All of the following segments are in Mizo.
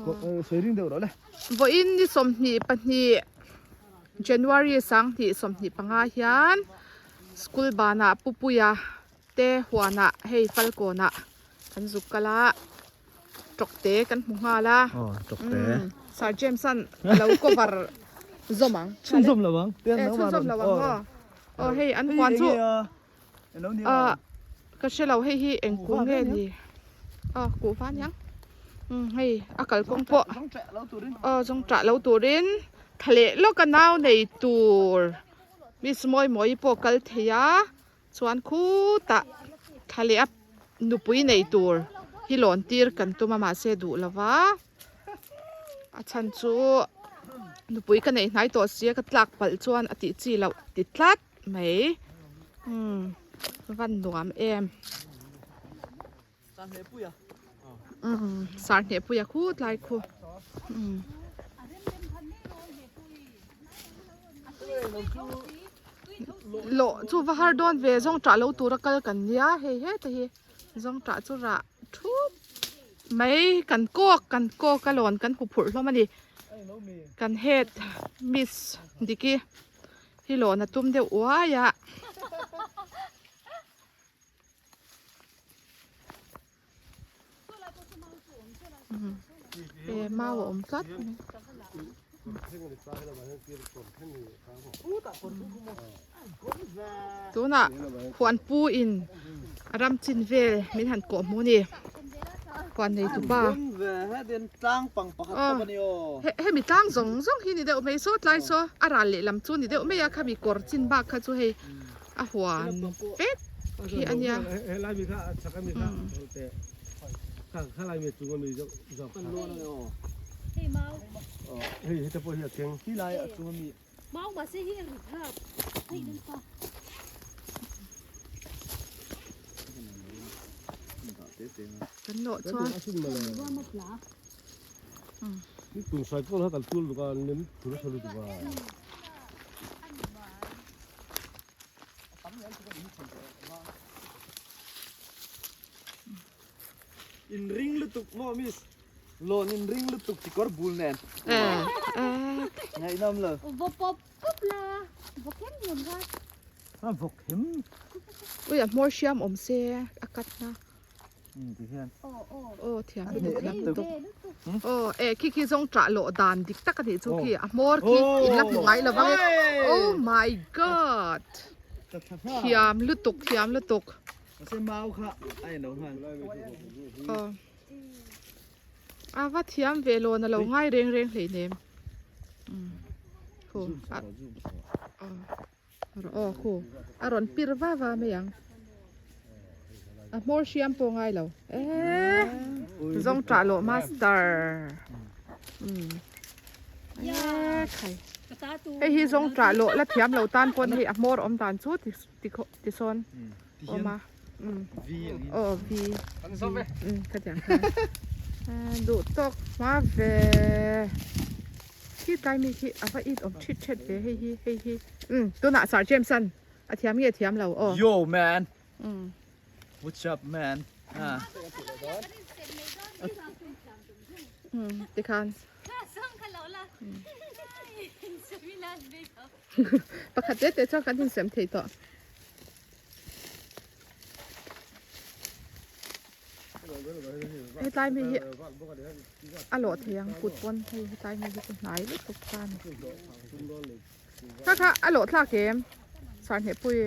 Sawi ring deuh rawh le. Vawiin ni 22 January 2025 hian school banah Pupuia te huanah hei Falkawnah kan zuk kal a, tawkte kan hmu nghal a. Aw tawkte. Sir James an a lo cover zawm ang. Chhunzawm lo ang. Chhunzawm lo ang maw. Aw hei an huan chu. Ahh ka hre lo hei hi eng kung nge ni aw kuhva aniang umm hei a kalkawng pawh aw zawng ṭah lo turin thla leh lawk a nau nei tur miss mawi mawi pawh kal thei a chuan khutah thla leh a nupui nei tur hi lawn tir kan tum a mahse duh lo va a chhan chu nupui ka neih hnai tawh sia ka tlak palh chuan a tih chi loh ti tlat. Mai umm van nuam em umm sar hneh pui a khut lai khu umm. Lawh chu va har dawn ve zawng tah lo tura kal kan nia hei heta hi zawng tah chu rah thup mai kan kawk kan kawk a lawn kan huphurh hlawm a ni kan head miss Diki. Hi lawn a tum deuh uai a. E mau a awm tlat mai. Tunah huan pu in a ram chin vel min han kawh hmu a ni. Huan nei tu pa. Hemi tlang zawng zawng hi ni deuh mai saw tlai saw a ral lehlam chu ni deuh mai a khami kawr chin bak kha chu hei a huan vek hi a nia. Kan lawh chuan In ring lutuk maw miss. Lawn in ring lutuk chi kawr bul nen. Ngaihnawm lo. Va pawp pawp la. Va khem nuam kha. A vawk hem. Ui a hmawr hriam awm se a cut na. Um ti hian. Aw thiam lutuk thiam lutuk. Aw e khi khi zawng ṭah lawh dan dik tak a nih chu khi a hmawr khi in la hmu ngai lo vang e. Oh my god. Thiam lutuk thiam lutuk. Aw. A va thiam ve lawn a lo ngai reng reng hleinem. Khu a aw khu a rawn pir va va mai ang. A hmawr hriam pawh ngai lo. Eee zawng tah lawh master. Eee khai. Hei hi zawng tah lawh la thiam lo tan pawn hei a hmawr awm dan chu ti sawn. Awm a aw v ka ti ang khan duh tawk hma ve khi tlai mi khi a va it awm thit thet ve hei hi hei hi tunah Sir James an a thiam nge thiam lo aw Yo man what's up man tikhan pakhat te te chuan kan insem thei tawh. Hetlai mi hi a lawh thei ang kut pawn hei hetlai mi hi chu hnai lutuk ta a ni kha kha a lawh thlak em chhuah pui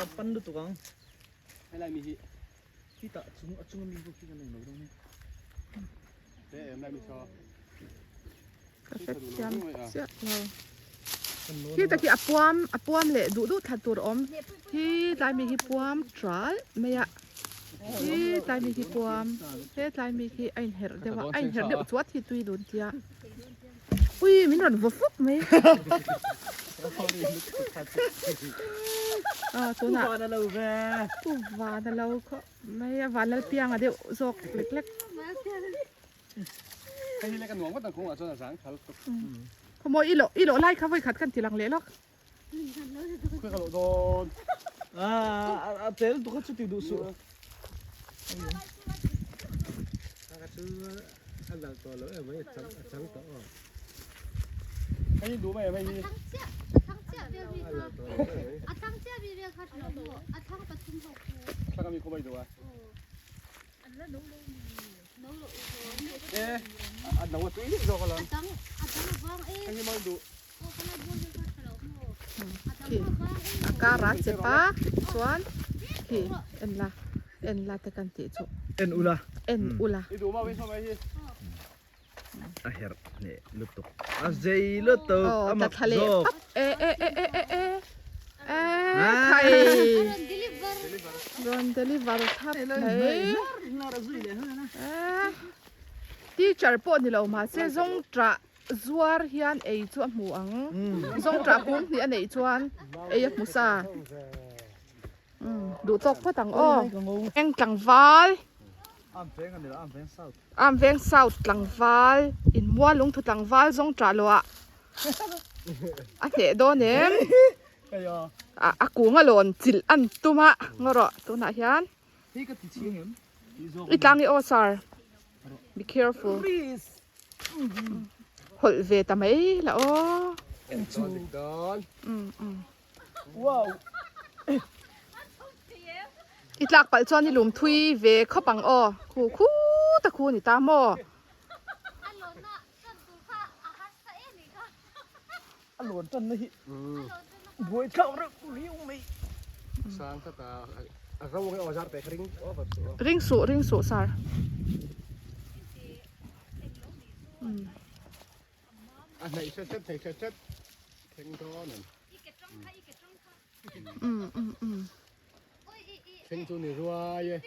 a pan lutuk ang helai mi hi khi tah chung a chung ami bawk khi kan eng lo dawn e Ka hrethiam chiah lo. Khi tak hi a puam a puam leh duh duh thla tur awm hi tlai mi hi puam tral mai a hi tlai mi hi puam he tlai mi hi a inherh deuh a a inherh deuh chuat hi tui dun tia ui min rawn vaw fuk mai a tunah pu vana lo khawp mai a vanlalpianga deuh zawk lek lek. Hei hi le ka nuam ngawt ang kawngah chuan a zang thal tuk. Khawmaw i lawh i lawh lai kha vawi khat kan ti lang leh lawk. Khawi ka lawh dawn. A tel tuk a chuti duh suh. A lang tawh lo em mai a chang a chang tawh aw. Hei duh mai em hei hi. A thang chiah a thang chiah vel mi kha a thang chiah mi vel kha tha lo maw a thang pathum ho khu. Thlang ami khaw mai duh a. An la no lo mi no lo E a no a tui zawk alawm. A dang a dang a vang e. Hei hi mawi duh. Aw ka la bur vel kha tha lo maw a dang Khi a vang e. a kar a chep a chuan khi en la en la te kan tih chu. En ula. En ula. I duh mawi saw mai hi. A herh hneh lutuk a zei lutuk a mak zawk. E e e e e e e khai rawn deliver thap mai teacher pawh ni lo mahse zawng tah zuar hian ei chu a hmu ang zawng tah kung hnih a neih chuan ei a hmu sa duh tawk phawt ang aw eng tlangval. Am veng South tlangval in mual lungthu tlangval zawng ṭah loh ah a hneh dawn em? A kung a lawn chilh an tum a ngaw rawh tunah hian i tlang i aw sir be careful hawlh ve ta mai la aw. I tlak palh chuan i lum thui ve khawp ang aw. Khu khu ta khu ni ta maw? A lawn tan na hi buai thlak reuh riau mai. Sang ta ta a ro nge aw zar te kha ring over suh aw. Ring suh ring suh sir. A hnaih hret hret hnaih hret hret thleng dawn em. Thleng chu ni ruai e.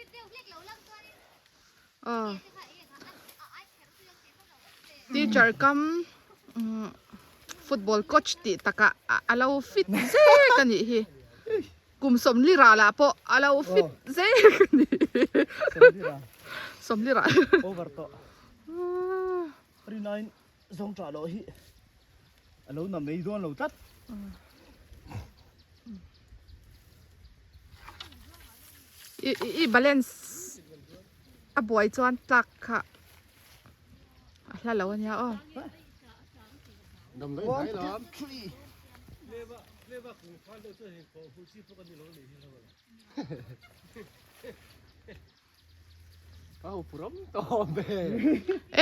Teacher kam football coach tih takah a lo fit zek a nih hi. Kum sawmli ralah pawh a lo fit zek a nih hi. Sawmli ral. Over tawh. Rinain zawng tah loh hi a lo na mai dawn lo tlat. I i balance a buai chuan tlak kha a hla lo ania aw. Damdawi hnai lam.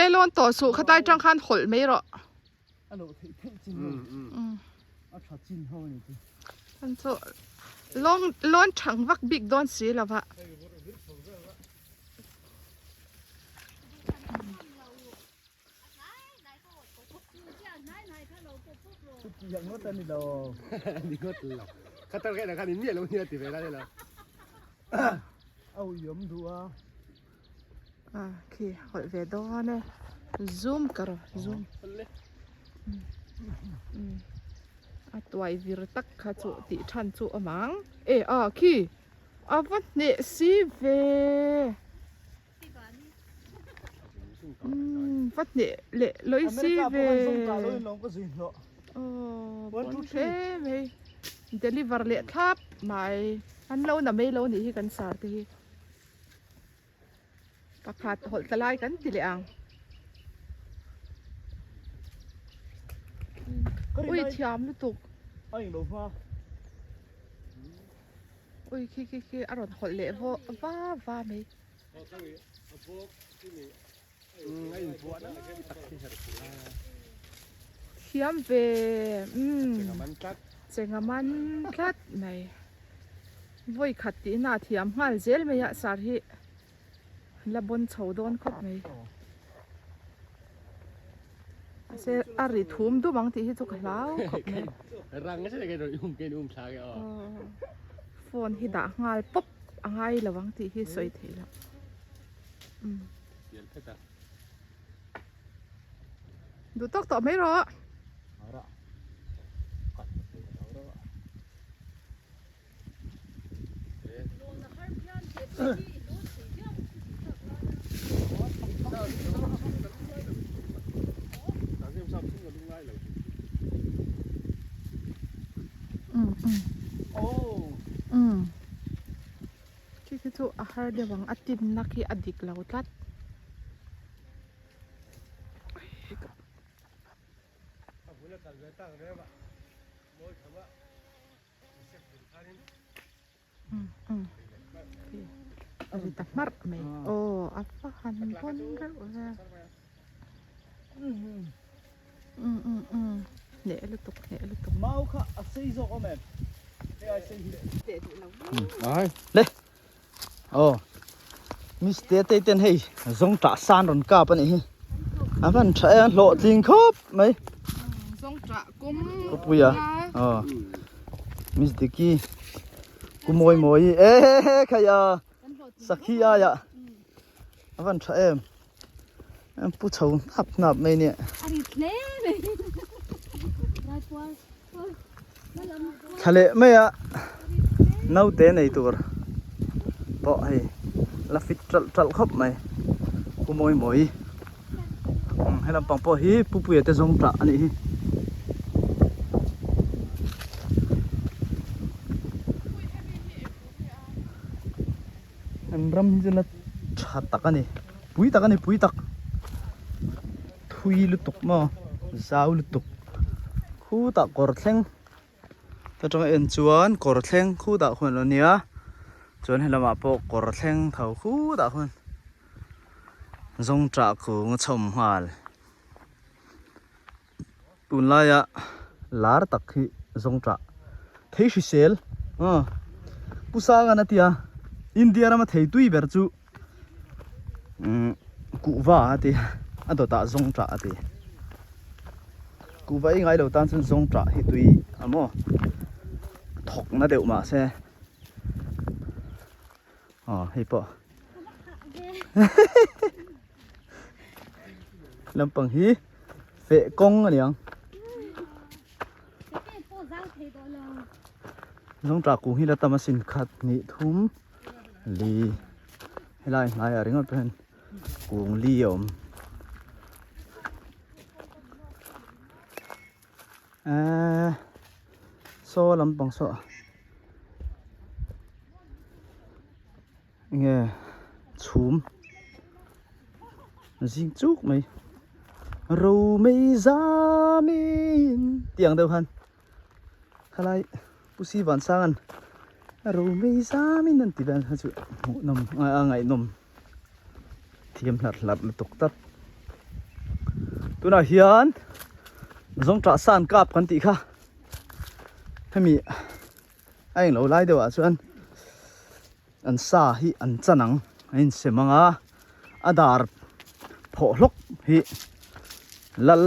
E lawn tawh suh khatlai tang khan hawlh mai rawh. An chu lawng lawn thang vak bik dawn si lo va. Ah khi hawlh ve dawn e zoom ka rawh zoom a tuai vir tak kha chu tih than chu awm ang e ah khi a va hneh si ve. Umm va hneh leh lawih si ve aw pawn hle mai deliver leh thlap mai an lo na mai lo nih hi kan sar te hi pakhat hawlh ta lai kan ti leh ang ui thiam lutuk. Ui khi khi khi a rawn hawlh leh vaw va va mai. Thiam ve umm chenga man tlat mai. Vawi khat tih na thiam nghal zel mai a sar hi la bawn chho dawn khawp mai. Mahse a ri thum dum ang tih hi chu ka hlau khawp mai. Phone hi dah nghal pawp a ngai lo ang tih hi sawi theih loh. Umm. Duh tawk tawh mai rawh. Khi khi chu a har deuh ang a tinna khi a dik lo tlat. A ri ta hmarh mai aw a va han bawn reuh ve um um um hneh lutuk hneh lutuk mau kha a sei zawk awm em hei ai sei hi teh duh lo ai le aw miss te te ten hei zawng tah san rawn kap a nih hi a van tha em hlawhtling khawp mai zawng tah kum Puia aw miss Diki Ku mawi mawi e khai a sakhi aia a van tha em em pu chho hnap hnap mai nia A rit hle mai. Thla leh mai a naute nei tur pawh hei la fit ṭalh ṭalh khawp mai pu mawi mawi he lampang pawh hi pu puia te zawng ṭah a nih hi. An ram hi chu la tha tak a ni pui tak a ni pui tak thui lutuk maw zau lutuk khutah kawr thleng ta tanga en chuan kawr thleng khutah khuan a nia chuan helamah pawh kawr thleng tho khutah khuan zawngṭah kung a chhawm nghal. Tunlaia lar tak hi zawngṭah thei hrisel aw Pu Sangan a tia India rama thei tui ber chu umm kuhva a ti a dawtah zawngṭah a ti kuhva ei ngai lo tan chuan zawngṭah hi tui a maw thawkna deuh mahse aw hei pawh. Lampang hi feh kawng a niang. Zawngṭah kung hi la tam asin khat hnih thum li helai hnaiah ringawt pawh hian kung li a awm. Eee saw lampang saw Enge chhum zing chuk mai romei zamin tih ang deuh khan khalai Pu Si Vansanga'n romei zamin an ti vel kha chu hmuhnawm a ngaihnawm thiam hlarh hlarh lutuk tlat tunah hian zawngṭah san kap kan tih kha hemi a englo lai deuhah chuan an sa hi an chan ang a insem ang a a dar phawh hlawk hi lal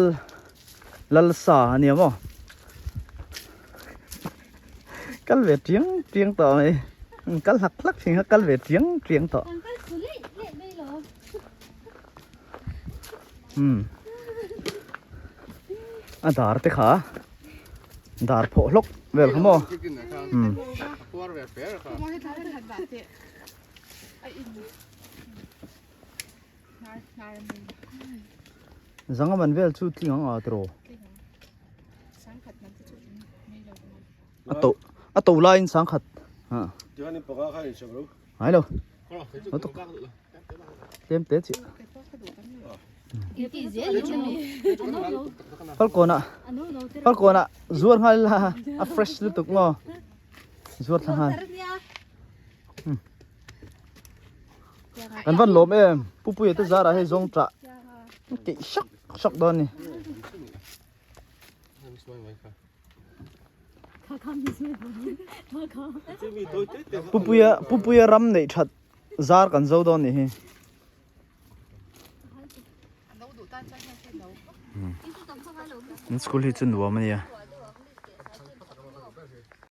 lal sa a nia maw kal ve tiang tiang tawh mai kal hlak hlak thin kha kal ve tiang tiang tawh umm a dar te kha. Dar phawh hlawk vel kha maw? Umm. Zanga man vel chu tling ang a tiraw? A to a to laiin sangkhat. Ha. Ngai lo. Tlem te chi. Falkawnah falkawnah zuar nghal ila a fresh lutuk maw zuar thla nghal. Kan van lawm em Pupuia te zarah hei zawng tah keih sak sak dawn a ni. Pupuia Pupuia ram neih that zar kan zo dawn nih hi. An school hi chu nuam a nia.